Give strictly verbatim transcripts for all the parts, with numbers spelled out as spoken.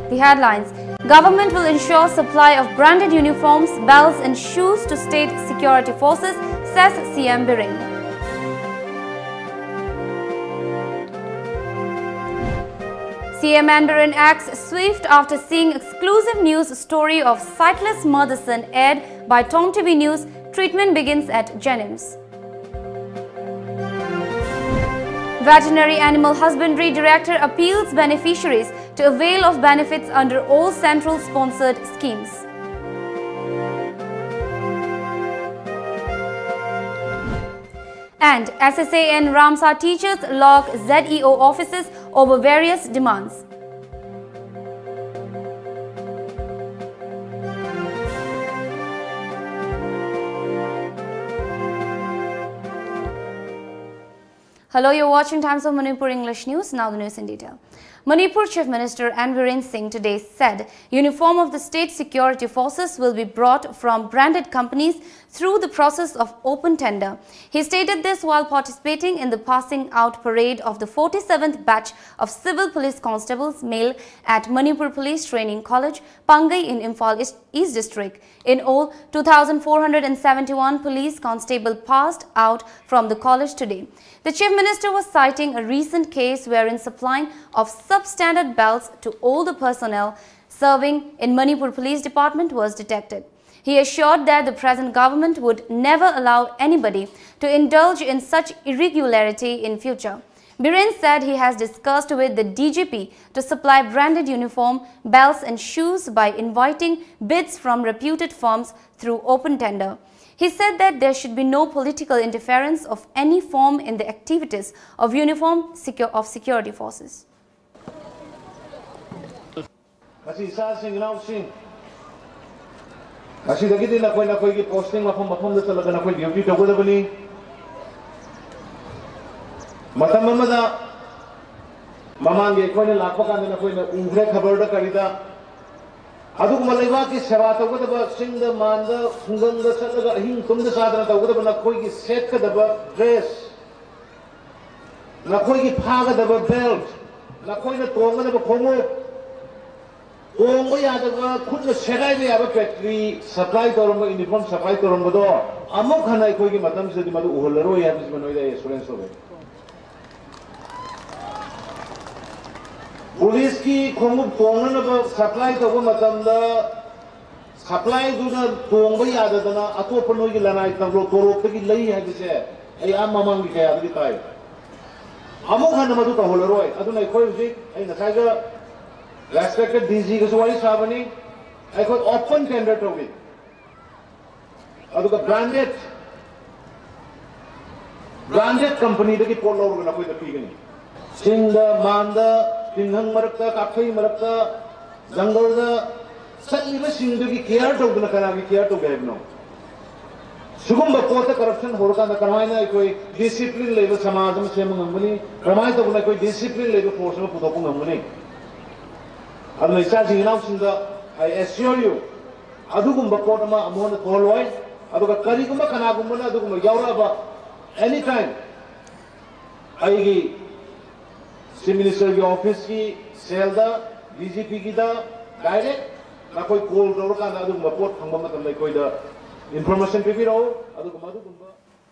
The headlines: Government will ensure supply of branded uniforms, belts and shoes to state security forces, says C M Biren. C M N Biren acts swift after seeing exclusive news story of sightless mother-son aired by Tom T V News. Treatment begins at JNIMS. Veterinary Animal Husbandry Director appeals beneficiaries to avail of benefits under all central sponsored schemes. And S S A and Ramsar teachers log Z E O offices over various demands. Hello, you're watching Times of Manipur English News. Now the news in detail. Manipur Chief Minister N Biren Singh today said uniform of the state security forces will be brought from branded companies through the process of open tender. He stated this while participating in the passing out parade of the forty-seventh batch of civil police constables, male, at Manipur Police Training College, Pangai in Imphal East, East District. In all, two thousand four hundred and seventy-one police constable passed out from the college today. The Chief Minister was citing a recent case wherein supplying of substandard belts to all the personnel serving in Manipur Police Department was detected. He assured that the present government would never allow anybody to indulge in such irregularity in future. Biren said he has discussed with the D G P to supply branded uniform, belts and shoes by inviting bids from reputed firms through open tender. He said that there should be no political interference of any form in the activities of uniform secu-, of security forces. ꯃꯁꯤ ꯏꯆꯥꯁꯤꯡ ꯏꯅꯥꯎꯁꯤꯡ ꯑꯁꯤꯗꯒꯤꯗꯤ ꯅꯈꯣꯏ ꯅꯈꯣꯏꯒꯤ posting ꯃꯐꯝ ꯃꯐꯝꯗ ꯆꯠꯂꯒ ꯅꯈꯣꯏ duty ꯇꯧꯒꯗꯕꯅꯤ꯫ ꯃꯇꯝ ꯑꯃꯗ ꯃꯃꯥꯡꯒꯤ ꯑꯩꯈꯣꯏꯅ ꯂꯥꯛꯄ ꯀꯥꯟꯗ ꯅꯈꯣꯏꯅ ꯎꯈ꯭ꯔꯦ ꯈꯕꯔꯗ ꯀꯔꯤꯗ꯫ ꯑꯗꯨꯒꯨꯝꯕ ꯂꯩꯕꯥꯛꯀꯤ ꯁꯦꯕꯥ ꯇꯧꯒꯗꯕ, ꯆꯤꯡꯗ ꯃꯥꯟꯗ ꯈꯨꯡꯒꯪꯗ ꯆꯠꯂꯒ ꯑꯍꯤꯡ ꯇꯨꯝꯗ ꯆꯥꯗꯅ ꯇꯧꯒꯗꯕ ꯅꯈꯣꯏꯒꯤ ꯁꯦꯠꯀꯗꯕ dress, ꯅꯈꯣꯏꯒꯤ ꯐꯥꯒꯗꯕ belt, ꯅꯈꯣꯏꯅ ꯇꯣꯡꯒꯗꯕ ꯈꯣꯡꯎꯞ, ꯇꯣꯡꯕ ꯌꯥꯗꯕ, ꯈꯨꯠꯅ ꯁꯦꯒꯥꯏꯕ ꯌꯥꯕ factory supply ꯇꯧꯔꯝꯕ, uniform supply ꯇꯧꯔꯝꯕꯗꯣ ꯑꯃꯨꯛ ꯍꯟꯅ ꯑꯩꯈꯣꯏꯒꯤ ꯃꯇꯝꯁꯤꯗꯗꯤ ꯃꯗꯨ ꯎꯍꯜꯂꯔꯣꯏ ꯍꯥꯏꯕꯁꯤꯃ ꯅꯣꯏꯗ ꯑꯩ assurance ꯇꯧꯖꯒꯦ꯫ Policeꯀꯤ ꯈꯣꯡꯎꯞ ꯇꯣꯡꯅꯅꯕ supply ꯇꯧꯕ ꯃꯇꯝꯗ supplyꯗꯨꯅ ꯇꯣꯡꯕ ꯌꯥꯗꯗꯅ ꯑꯇꯣꯞꯄ ꯅꯣꯏꯒꯤ ꯂꯅꯥꯏ ꯇꯣꯂꯣꯞ-, ꯇꯣꯂꯣꯞꯇꯒꯤ ꯂꯩ ꯍꯥꯏꯕꯁꯦ ꯑꯩ ꯑꯥ ꯃꯃꯥꯡꯒꯤ ꯀꯌꯥꯗꯒꯤ ꯇꯥꯏ꯫ ꯑꯃꯨꯛ ꯍꯟꯅ ꯃꯗꯨ ꯇꯧꯍꯜꯂꯔꯣꯏ꯫ ꯑꯗꯨꯅ ꯑꯩꯈꯣꯏ ꯍꯧꯖꯤꯛ, ꯑꯩ ꯉꯁꯥꯏꯒ respected DGꯒꯁꯨ ꯋꯥꯔꯤ ꯁꯥꯕꯅꯤ, ꯑꯩꯈꯣꯏ open tender ꯇꯧꯏ꯫ ꯑꯗꯨꯒ branded, branded companyꯗꯒꯤ ꯄꯣꯠ ꯂꯧꯔꯒ ꯅꯈꯣꯏꯗ ꯄꯤꯒꯅꯤ꯫ ꯆꯤꯡꯗ, ꯃꯥꯟꯗ, ꯇꯤꯡꯈꯪ ꯃꯔꯛꯇ, ꯀꯥꯐꯩ ꯃꯔꯛꯇ, ꯖꯪꯒꯜꯗ ꯆꯠꯂꯤꯕꯁꯤꯡꯗꯨꯒꯤ care ꯇꯧꯗꯅ ꯀꯅꯥꯒꯤ care ꯇꯧꯒꯦ ꯍꯥꯏꯕꯅꯣ? ꯁꯤꯒꯨꯝꯕ ꯄꯣꯠꯇ corruption ꯍꯧꯔꯀꯥꯟꯗ ꯀꯃꯥꯏꯅ ꯑꯩꯈꯣꯏ discipline ꯂꯩꯕ ꯁꯃꯥꯖ ꯑꯃ ꯁꯦꯝꯕ ꯉꯝꯒꯅꯤ? ꯀꯃꯥꯏꯅ ꯇꯧꯗꯅ ꯑꯩꯈꯣꯏ discipline ꯂꯩꯕ force ꯑꯃ ꯄꯨꯊꯣꯛꯄ ꯉꯝꯒꯅꯤ? ꯑꯗꯨꯅ ꯏꯆꯥꯁꯤꯡ ꯏꯅꯥꯎꯁꯤꯡꯗ I assure you, ꯑꯗꯨꯒꯨꯝꯕ ꯄꯣꯠ ꯑꯃ ꯑꯃꯨꯛ ꯍꯟꯅ ꯊꯣꯛꯍꯜꯂꯣꯏ꯫ ꯑꯗꯨꯒ ꯀꯔꯤꯒꯨꯝꯕ ꯀꯅꯥꯒꯨꯝꯕꯅ ꯑꯗꯨꯒꯨꯝꯕ ꯌꯥꯎꯔꯛꯑꯕ, anytime ꯑꯩꯒꯤ Chief Ministerꯒꯤ officeꯀꯤ cellꯗ, DGPꯒꯤꯗ direct ꯅꯈꯣꯏ call ꯇꯧꯔꯀꯥꯟꯗ ꯑꯗꯨꯒꯨꯝꯕ ꯄꯣꯠ ꯐꯪꯕ ꯃꯇꯝꯗ ꯑꯩꯈꯣꯏꯗ information ꯄꯤꯕꯤꯔꯛꯎ꯫ ꯑꯗꯨꯒ ꯃꯗꯨꯒꯨꯝꯕ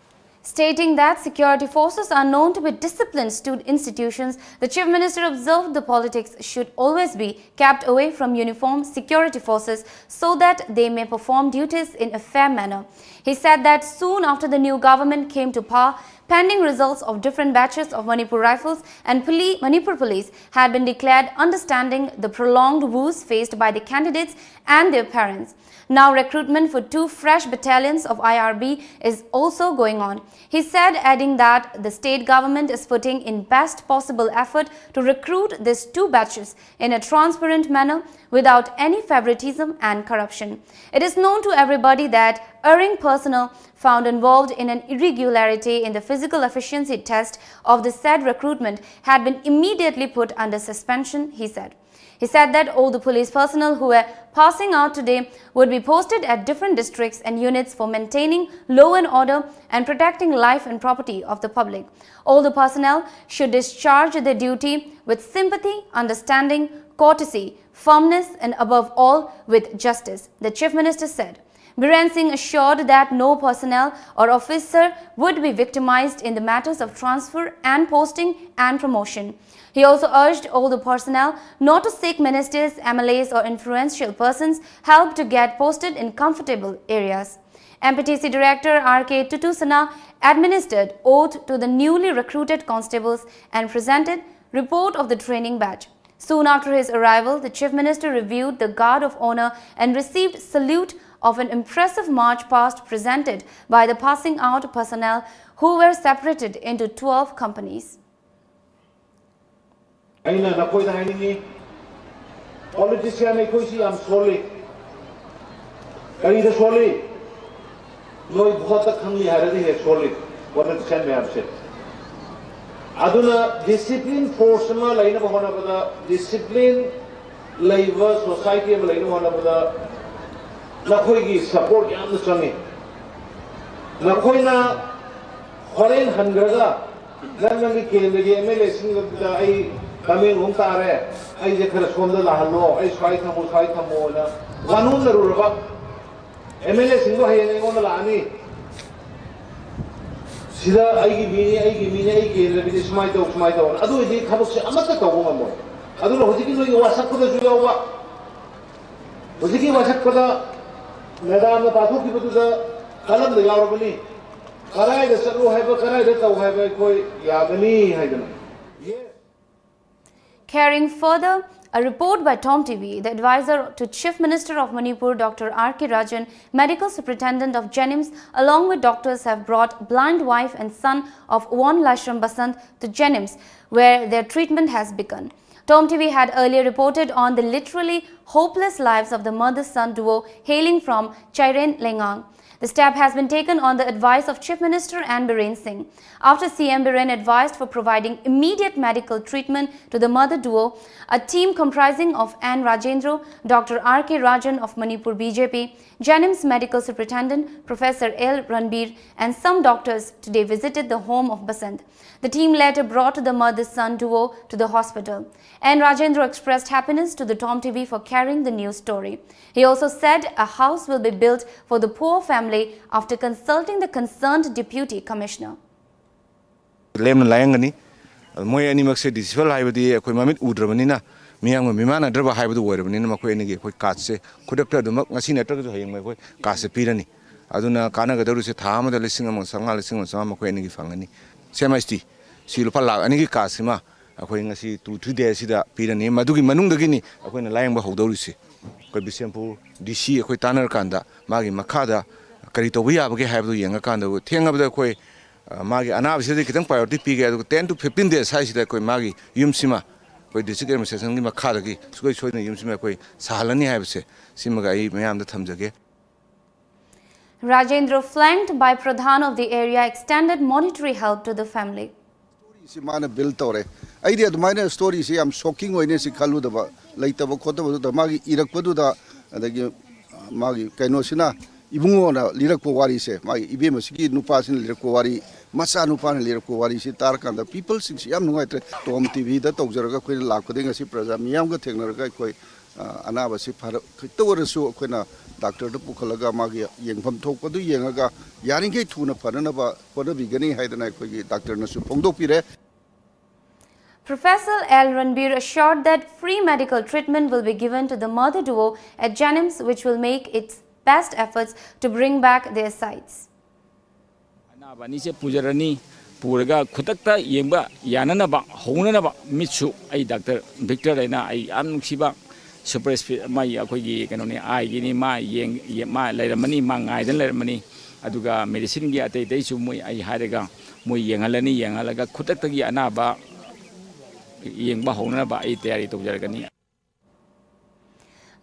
Stating that security forces are known to be disciplined stud-, institutions, the Chief Minister observed the politics should always be kept away from uniform security forces so that they may perform duties in a fair manner. He said that soon after the new government came to power, Pending results of different batches of Manipur Rifles and Poli- Manipur Police had been declared, understanding the prolonged woes faced by the candidates and their parents. Now, recruitment for two fresh battalions of I R B is also going on, he said, adding that the state government is putting in best possible effort to recruit these two batches in a transparent manner without any favoritism and corruption. It is known to everybody that erring personnel found involved in an irregularity in the physical efficiency test of the said recruitment had been immediately put under suspension, he said. He said that all the police personnel who were passing out today would be posted at different districts and units for maintaining law and order and protecting life and property of the public. All the personnel should discharge their duty with sympathy, understanding, courtesy, firmness, and above all, with justice, the Chief Minister said. Biren Singh assured that no personnel or officer would be victimized in the matters of transfer and posting and promotion. He also urged all the personnel not to seek ministers, M L As, or influential persons help to get posted in comfortable areas. M P T C Director R K Tutusana administered oath to the newly recruited constables and presented report of the training batch. Soon after his arrival, the Chief Minister reviewed the Guard of Honor and received salute of an impressive march past presented by the passing out personnel who were separated into twelve companies. ꯑꯩꯅ ꯅꯈꯣꯏꯗ ꯍꯥꯏꯅꯤꯡꯉꯤ, politician ꯑꯩꯈꯣꯏꯁꯤ ꯌꯥꯝ ꯁꯣꯜꯂꯤ꯫ ꯀꯔꯤꯗ ꯁꯣꯜꯂꯤ? ꯅꯣꯏ ꯚꯣꯠꯇ ꯈꯪꯂꯤ ꯍꯥꯏꯔꯗꯤ ꯍꯦꯛ ꯁꯣꯜꯂꯤ politician ꯃꯌꯥꯝꯁꯦ꯫ ꯑꯗꯨꯅ ꯗꯤꯁꯤꯄ꯭ꯂꯤꯟ ꯐꯣꯔꯁ ꯑꯃ ꯂꯩꯅꯕ ꯍꯣꯠꯅꯕꯗ, ꯗꯤꯁꯤꯄ꯭ꯂꯤꯟ ꯂꯩꯕ ꯁꯣꯁꯥꯏꯇꯤ ꯑꯃ ꯂꯩꯅꯕ ꯍꯣꯠꯅꯕꯗ ꯅꯈꯣꯏꯒꯤ ꯁꯄꯣꯔꯠ ꯌꯥꯝꯅ ꯆꯪꯉꯤ꯫ ꯅꯈꯣꯏꯅ ꯍꯣꯔꯦꯟ ꯍꯟꯈ꯭ꯔꯒ ꯅꯪ ꯅꯪꯒꯤ ꯀꯦꯟꯗ꯭ꯔꯒꯤ ꯑꯦꯝ ꯑꯦꯜ ꯑꯦꯁꯤꯡꯗꯨꯗ ꯑꯩ ꯇꯃꯦꯡꯂꯣꯡ ꯇꯥꯔꯦ, ꯑꯩꯁꯦ ꯈꯔ ꯁꯣꯝꯗ ꯂꯥꯛꯍꯜꯂꯣ, ꯑꯩ ꯁ꯭ꯋꯥꯏ ꯊꯝꯃꯣ, ꯁ꯭ꯋꯥꯏ ꯊꯝꯃꯣꯅ ꯋꯥꯅꯣꯝꯅꯔꯨꯔꯕ ꯑꯦꯝ ꯑꯦꯜ ꯑꯦꯁꯤꯡꯗꯣ ꯍꯌꯦꯡ ꯑꯩꯉꯣꯟꯗ ꯂꯥꯛꯑꯅꯤ꯫ ꯁꯤꯗ ꯑꯩꯒꯤ ꯃꯤꯅꯤ, ꯑꯩꯒꯤ ꯃꯤꯅꯤ, ꯑꯩ ꯀꯦꯟꯗ꯭ꯔꯒꯤꯗꯤ ꯁꯨꯃꯥꯏꯅ ꯇꯧ, ꯁꯨꯃꯥꯏꯅ ꯇꯧ꯫ ꯑꯗꯨ ꯑꯣꯏꯗꯤ ꯊꯕꯛꯁꯦ ꯑꯃꯠꯇ ꯇꯧꯕ ꯉꯝꯃꯣꯏ꯫ ꯑꯗꯨꯅ ꯍꯧꯖꯤꯛꯀꯤ ꯅꯣꯏꯒꯤ ꯋꯥꯁꯛꯄꯗꯁꯨ ꯌꯥꯎꯕ, ꯍꯧꯖꯤꯛꯀꯤ ꯋꯥꯁꯛꯄꯗ ꯃꯦꯗꯥꯝꯅ ꯄꯥꯊꯣꯛꯈꯤꯕꯗꯨꯗ ꯀꯂꯝꯗ ꯌꯥꯎꯔꯕꯅꯤ꯫ ꯀꯗꯥꯏꯗ ꯆꯠꯂꯨ ꯍꯥꯏꯕ, ꯀꯗꯥꯏꯗ ꯇꯧ ꯍꯥꯏꯕ ꯑꯩꯈꯣꯏ ꯌꯥꯒꯅꯤ ꯍꯥꯏꯗꯅ꯫ Carrying further, a report by Tom T V, the advisor to Chief Minister of Manipur, Doctor R K Rajan, medical superintendent of JNIMS, along with doctors, have brought blind wife and son of Won Lashram Basant to JNIMS, where their treatment has begun. Tom T V had earlier reported on the literally hopeless lives of the mother-son duo hailing from Chairen Lengang. The step has been taken on the advice of Chief Minister N Biren Singh. After C M Biren advised for providing immediate medical treatment to the mother duo, a team comprising of N Rajendra, Doctor R K Rajan of Manipur B J P, JNIMS Medical Superintendent Professor L Ranbir, and some doctors today visited the home of Basant. The team later brought the mother-son duo to the hospital. N Rajendra expressed happiness to the Tom T V for carrying the news story. He also said a house will be built for the poor family after consulting the concerned Deputy Commissioner. ꯂꯦꯝꯅ ꯂꯥꯏꯌꯦꯡꯒꯅꯤ꯫ ꯑꯗꯨ ꯃꯣꯏ ꯑꯅꯤꯃꯛꯁꯦ ꯗꯤꯁꯤꯕꯜ ꯍꯥꯏꯕꯗꯤ ꯑꯩꯈꯣꯏ ꯃꯃꯤꯠ ꯎꯗ꯭ꯔꯕꯅꯤꯅ, ꯃꯤꯌꯥꯝꯒ ꯃꯤꯃꯥꯟꯅꯗ꯭ꯔꯕ ꯍꯥꯏꯕꯗꯨ ꯑꯣꯏꯔꯕꯅꯤꯅ, ꯃꯈꯣꯏ ꯑꯅꯤꯒꯤ ꯑꯩꯈꯣꯏ ꯀꯥꯔꯗꯁꯦ ꯈꯨꯗꯛꯇ ꯑꯗꯨꯃꯛ ꯉꯁꯤ ꯅꯠꯇ꯭ꯔꯒꯁꯨ ꯍꯌꯦꯡ ꯑꯩꯈꯣꯏ ꯀꯥꯔꯗꯁꯦ ꯄꯤꯔꯅꯤ꯫ ꯑꯗꯨꯅ ꯀꯥꯟꯅꯒꯗꯧꯔꯤꯁꯦ ꯊꯥ ꯑꯃꯗ ꯂꯤꯁꯤꯡ ꯑꯃ ꯆꯥꯝꯃꯉꯥ, ꯂꯤꯁꯤꯡ ꯑꯃ ꯆꯥꯝꯃꯉꯥ ꯃꯈꯣꯏ ꯑꯅꯤꯒꯤ ꯐꯪꯒꯅꯤ꯫ ꯁꯤ ꯑꯦꯝ ꯑꯩꯆ ꯇꯤ, ꯁꯤ ꯂꯨꯄꯥ ꯂꯥꯈ ꯑꯅꯤꯒꯤ ꯀꯥꯔꯗꯁꯤꯃ ꯑꯩꯈꯣꯏ ꯉꯁꯤ two three days ꯑꯁꯤꯗ ꯄꯤꯔꯅꯤ꯫ ꯃꯗꯨꯒꯤ ꯃꯅꯨꯡꯗꯒꯤꯅꯤ ꯑꯩꯈꯣꯏꯅ ꯂꯥꯌꯦꯡꯕ ꯍꯧꯗꯧꯔꯤꯁꯦ꯫ ꯑꯩꯈꯣꯏ ꯕꯤꯁꯦꯝꯄꯨꯔ ꯗꯤ ꯁꯤ ꯑꯩꯈꯣꯏ ꯇꯥꯟꯅꯔꯀꯥꯟꯗ ꯃꯥꯒꯤ ꯃꯈꯥꯗ ꯀꯔꯤ ꯇꯧꯕ ꯌꯥꯕꯒꯦ ꯍꯥꯏꯕꯗꯨ ꯌꯦꯡꯉꯀꯥꯟꯗ, ꯊꯦꯡꯉꯕꯗ ꯑꯩꯈꯣꯏ, ꯑ, ꯃꯥꯒꯤ ꯑꯅꯥꯕꯁꯤꯗꯗꯤ ꯈꯤꯇꯪ ꯄ꯭ꯔꯥꯏꯌꯣꯔꯤꯇꯤ ꯄꯤꯒꯦ, ꯑꯗꯨꯒ ten to fifteen days ꯍꯥꯏꯁꯤꯗ ꯑꯩꯈꯣꯏ ꯃꯥꯒꯤ ꯌꯨꯝꯁꯤꯃ ꯑꯩꯈꯣꯏ ꯗꯤꯁꯇ꯭ꯔꯤꯛ ꯑꯦꯗꯃꯤꯅꯤꯁꯇ꯭ꯔꯦꯁꯟꯒꯤ ꯃꯈꯥꯗꯒꯤ ꯁꯨꯡꯁꯣꯏ ꯁꯣꯏꯗꯅ ꯌꯨꯝꯁꯤꯃ ꯑꯩꯈꯣꯏ ꯁꯥꯍꯜꯂꯅꯤ ꯍꯥꯏꯕꯁꯦ, ꯁꯤꯃꯒ ꯑꯩ ꯃꯌꯥꯝꯗ ꯊꯝꯖꯒꯦ꯫ Rajendra, flanked by Pradhan of the area, extended monetary help to the family. ꯁꯤ ꯃꯥꯅ ꯕꯤꯜ ꯇꯧꯔꯦ꯫ ꯑꯩꯗꯤ ꯑꯗꯨꯃꯥꯏꯅ ꯁ꯭ꯇꯣꯔꯤꯁꯤ ꯌꯥꯝ ꯁꯣꯛꯀꯤꯡ ꯑꯣꯏꯅꯦ ꯁꯤ ꯈꯜꯂꯨꯗꯕ, ꯂꯩꯇꯕ ꯈꯣꯠꯇꯕꯗꯨꯗ ꯃꯥꯒꯤ ꯏꯔꯛꯄꯗꯨꯗ, ꯑꯗꯒꯤ ꯃꯥꯒꯤ ꯀꯩꯅꯣꯁꯤꯅ, ꯏꯕꯨꯡꯉꯣꯅ ꯂꯤꯔꯛꯄ ꯋꯥꯔꯤꯁꯦ, ꯃꯥꯒꯤ ꯏꯕꯦꯝꯃꯁꯤꯒꯤ ꯅꯨꯄꯥꯁꯤꯅ ꯂꯤꯔꯛꯄ ꯋꯥꯔꯤ, ꯃꯆꯥ ꯅꯨꯄꯥꯅ ꯂꯤꯔꯛꯄ ꯋꯥꯔꯤꯁꯤ ꯇꯥꯔꯀꯥꯟꯗ ꯄꯤꯄꯜꯁꯤꯡꯁꯤ ꯌꯥꯝ ꯅꯨꯡꯉꯥꯏꯇ꯭ꯔꯦ꯫ ꯇꯣꯝ ꯇꯤ ꯚꯤꯗ ꯇꯧꯖꯔꯒ ꯑꯩꯈꯣꯏꯅ ꯂꯥꯛꯄꯗꯒꯤ ꯉꯁꯤ ꯄ꯭ꯔꯖꯥ ꯃꯤꯌꯥꯝꯒ ꯊꯦꯡꯅꯔꯒ ꯑꯩꯈꯣꯏ ꯑ, ꯑꯅꯥꯕꯁꯤ ꯐꯔ-, ꯈꯤꯇ ꯑꯣꯏꯔꯁꯨ ꯑꯩꯈꯣꯏꯅ ꯗꯥꯛꯇꯔꯗ ꯄꯨꯈꯠꯂꯒ ꯃꯥꯒꯤ ꯌꯦꯡꯐꯝ ꯊꯣꯛꯄꯗꯨ ꯌꯦꯡꯉꯒ ꯌꯥꯔꯤꯈꯩ ꯊꯨꯅ ꯐꯅꯅꯕ ꯍꯣꯠꯅꯕꯤꯒꯅꯤ ꯍꯥꯏꯗꯅ ꯑꯩꯈꯣꯏꯒꯤ ꯗꯥꯛꯇꯔꯅꯁꯨ ꯐꯣꯡꯗꯣꯛꯄꯤꯔꯦ꯫ Professor L Ranbir assured that free medical treatment will be given to the mother duo at JNIMS, which will make its best efforts to bring back their sights. ꯑꯅꯥꯕ ꯑꯅꯤꯁꯦ ꯄꯨꯖꯔꯅꯤ꯫ ꯄꯨꯔꯒ ꯈꯨꯗꯛꯇ ꯌꯦꯡꯕ ꯌꯥꯅꯅꯕ, ꯍꯧꯅꯅꯕ ꯃꯤꯠꯁꯨ ꯑꯩ ꯗꯥꯛꯇꯔ ꯚꯤꯛꯇꯔ ꯍꯥꯏꯅ ꯑꯩ ꯌꯥꯝ ꯅꯨꯡꯁꯤꯕ ꯁꯨꯄꯔ ꯏꯁꯄꯤ-, ꯃꯥꯒꯤ ꯑꯩꯈꯣꯏꯒꯤ ꯀꯩꯅꯣꯅꯤ, ꯑꯥꯏꯒꯤꯅꯤ, ꯃꯥ ꯌꯦꯡ-, ꯌꯦ-, ꯃꯥ ꯂꯩꯔꯝꯃꯅꯤ, ꯃꯥ ꯉꯥꯏꯗꯅ ꯂꯩꯔꯝꯃꯅꯤ꯫ ꯑꯗꯨꯒ ꯃꯦꯗꯤꯁꯤꯟꯒꯤ ꯑꯇꯩ ꯑꯇꯩꯁꯨ ꯃꯣꯏ ꯑꯩ ꯍꯥꯏꯔꯒ ꯃꯣꯏ ꯌꯦꯡꯍꯜꯂꯅꯤ, ꯌꯦꯡꯍꯜꯂꯒ ꯈꯨꯗꯛꯇꯒꯤ ꯑꯅꯥꯕ ꯌꯦꯡꯕ ꯍꯧꯅꯅꯕ ꯑꯩ ꯇꯌꯥꯔꯤ ꯇꯧꯖꯔꯒꯅꯤ꯫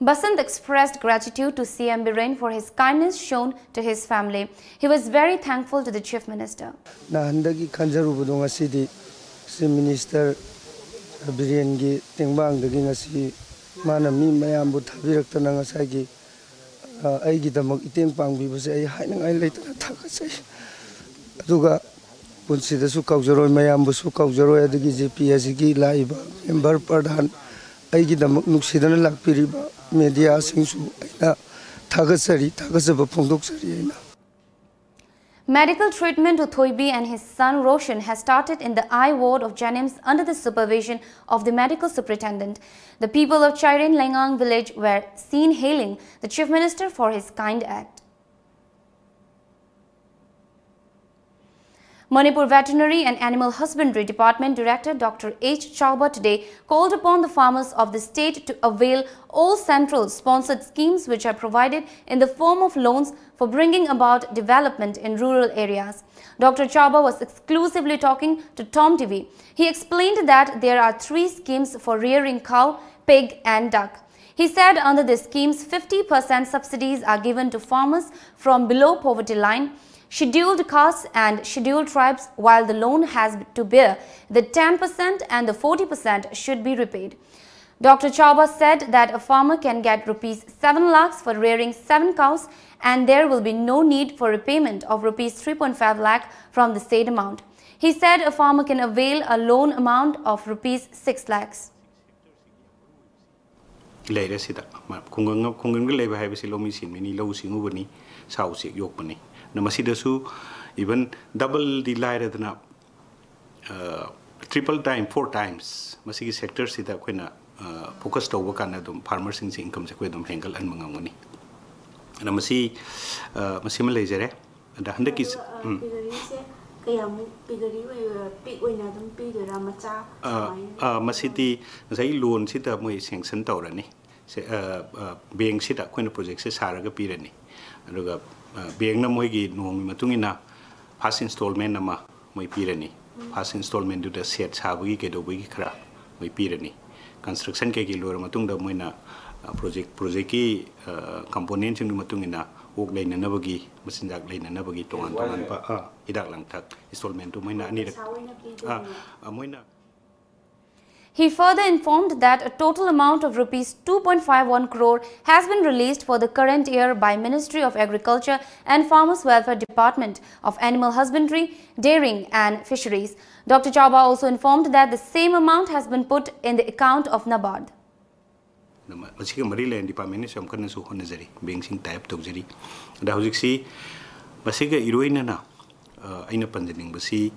Basant expressed gratitude to C M Biren for his kindness shown to his family. He was very thankful to the Chief Minister. ꯅꯍꯥꯟꯗꯒꯤ ꯈꯟꯖꯔꯨꯕꯗꯣ ꯉꯁꯤꯗꯤ ꯆꯤꯐ ꯃꯤꯅꯤꯁꯇꯔ ꯕꯤꯔꯦꯟꯒꯤ ꯇꯦꯡꯕꯥꯡꯗꯒꯤ ꯉꯁꯤ ꯃꯥꯅ ꯃꯤ ꯃꯌꯥꯝꯕꯨ ꯊꯥꯕꯤꯔꯛꯇꯅ ꯉꯁꯥꯏꯒꯤ ꯑ, ꯑꯩꯒꯤꯗꯃꯛ ꯏꯇꯦꯡ ꯄꯥꯡꯕꯤꯕꯁꯦ ꯑꯩ ꯍꯥꯏꯅꯤꯡꯉꯥꯏ ꯂꯩꯇꯅ ꯊꯥꯒꯠꯆꯩ꯫ ꯑꯗꯨꯒ ꯄꯨꯟꯁꯤꯗꯁꯨ ꯀꯥꯎꯖꯔꯣꯏ, ꯃꯌꯥꯝꯕꯨꯁꯨ ꯀꯥꯎꯖꯔꯣꯏ, ꯑꯗꯒꯤ ꯖꯦ ꯄꯤ ꯑꯦꯁ ꯁꯤꯒꯤ ꯂꯥꯛꯏꯕ ꯃꯦꯝꯕꯔ ꯄ꯭ꯔꯙꯥꯟ, ꯑꯩꯒꯤꯗꯃꯛ ꯅꯨꯡꯁꯤꯗꯅ ꯂꯥꯛꯄꯤꯔꯤꯕ ꯃꯦꯗꯤꯌꯥꯁꯤꯡꯁꯨ ꯑꯩꯅ ꯊꯥꯒꯠꯆꯔꯤ, ꯊꯥꯒꯠꯆꯕ ꯐꯣꯡꯗꯣꯛꯆꯔꯤ ꯑꯩꯅ꯫ Medical treatment of Thoibi and his son Roshan has started in the eye ward of JNIMS under the supervision of the medical superintendent. The people of Chairen Lengang village were seen hailing the Chief Minister for his kind act. Manipur Veterinary and Animal Husbandry Department Director Doctor H Chauba today called upon the farmers of the state to avail all central sponsored schemes which are provided in the form of loans for bringing about development in rural areas. Doctor Chauba was exclusively talking to Tom T V. He explained that there are three schemes for rearing cow, pig and duck. He said under the schemes, fifty percent subsidies are given to farmers from below poverty line, scheduled castes and scheduled tribes, while the loan has to bear the ten percent and the forty percent should be repaid. Doctor Chauba said that a farmer can get rupees seven lakhs for rearing seven cows and there will be no need for repayment of rupees three point five lakh from the state amount. He said a farmer can avail a loan amount of rupees six lakhs. ꯂꯩꯔꯦ ꯁꯤꯗ꯫ ꯃ-, ꯈꯨꯡꯒꯪ, ꯈꯨꯡꯒꯪꯗ ꯂꯩꯕ ꯍꯥꯏꯕꯁꯤ ꯂꯧꯃꯤ ꯁꯤꯟꯃꯤꯅꯤ, ꯂꯧꯎ ꯁꯤꯡꯎꯕꯅꯤ, ꯁꯥ ꯎꯆꯦꯛ ꯌꯣꯛꯄꯅꯤ꯫ ꯑꯗꯨꯅ ꯃꯁꯤꯗꯁꯨ even double ꯗꯤ ꯂꯥꯏꯔꯗꯅ, ꯑ, triple time, four times ꯃꯁꯤꯒꯤ sector ꯁꯤꯗ ꯑꯩꯈꯣꯏꯅ, ꯑ, focus ꯇꯧꯕ ꯀꯥꯟꯗ ꯑꯗꯨꯝ farmer ꯁꯤꯡꯁꯦ income ꯁꯦ ꯑꯩꯈꯣꯏ ꯑꯗꯨꯝ ꯍꯦꯟꯒꯠꯍꯟꯕ ꯉꯝꯒꯅꯤ꯫ ꯑꯗꯨꯅ ꯃꯁꯤ, ꯑ, ꯃꯁꯤꯃ ꯂꯩꯖꯔꯦ꯫ ꯑꯗ ꯍꯟꯗꯛꯀꯤ ꯑꯗꯨꯒ, ꯑ, ꯎꯝ꯫ Piggeryꯁꯦ ꯀꯌꯥꯃꯨꯛ, piggery ꯑꯣꯏ-, pig ꯑꯣꯏꯅ ꯑꯗꯨꯝ ꯄꯤꯗꯣꯏꯔꯥ, ꯃꯆꯥ ꯑ, ꯀꯃꯥꯏꯅ? ꯑ, ꯃꯁꯤꯗꯤ ꯉꯁꯥꯏ loanꯁꯤꯗ ꯃꯣꯏ sanction ꯇꯧꯔꯅꯤ꯫ ꯁꯦ, ꯑ, ꯑ, bankꯁꯤꯗ ꯑꯩꯈꯣꯏꯅ projectꯁꯦ ꯁꯥꯔꯒ ꯄꯤꯔꯅꯤ꯫ ꯑꯗꯨꯒ, ꯑ, bankꯅ ꯃꯣꯏꯒꯤ ꯅꯣꯡꯃꯒꯤ ꯃꯇꯨꯡ ꯏꯟꯅ first installment ꯑꯃ ꯃꯣꯏ ꯄꯤꯔꯅꯤ꯫ First installmentꯗꯨꯗ shed ꯁꯥꯕꯒꯤ ꯀꯩꯗꯧꯕꯒꯤ ꯈꯔ ꯃꯣꯏ ꯄꯤꯔꯅꯤ꯫ Construction ꯀꯩꯀꯩ ꯂꯣꯏꯔ ꯃꯇꯨꯡꯗ ꯃꯣꯏꯅ, ꯑ, project, projectꯀꯤ, ꯑ, componentꯁꯤꯡꯗꯨ ꯃꯇꯨꯡ ꯏꯟꯅ ꯑꯣꯛ ꯂꯩꯅꯅꯕꯒꯤ, ꯃꯆꯤꯟꯖꯥꯛ ꯂꯩꯅꯅꯕꯒꯤ ꯇꯣꯉꯥꯟ ꯇꯣꯉꯥꯟꯕ, ꯑ, ꯍꯤꯗꯥꯛ ꯂꯥꯡꯊꯛ installmentꯇꯨ ꯃꯣꯏꯅ ꯑꯅꯤꯔꯛ, ꯄꯩꯁꯥ ꯑꯣꯏꯅ ꯑ, ꯄꯤꯗꯣꯏꯅꯦ꯫ ꯑ, ꯃꯣꯏꯅ He further informed that a total amount of rupees two point five one crore has been released for the current year by Ministry of Agriculture and Farmers Welfare Department of Animal Husbandry, Dairying and Fisheries. Doctor Chauba also informed that the same amount has been put in the account of NABARD. ꯃꯁꯤꯒ ꯃꯔꯤ ꯂꯩꯅ departmentꯅꯁꯨ ꯌꯥꯝ ꯀꯟꯅꯁꯨ ꯍꯣꯠꯅꯖꯔꯤ, bankꯁꯤꯡ tie up ꯇꯧꯖꯔꯤ꯫ ꯑꯗ ꯍꯧꯖꯤꯛꯁꯤ ꯃꯁꯤꯒ ꯏꯔꯣꯏꯅꯅ, ꯑ, ꯑꯩꯅ ꯄꯟꯖꯅꯤꯡꯕꯁꯤ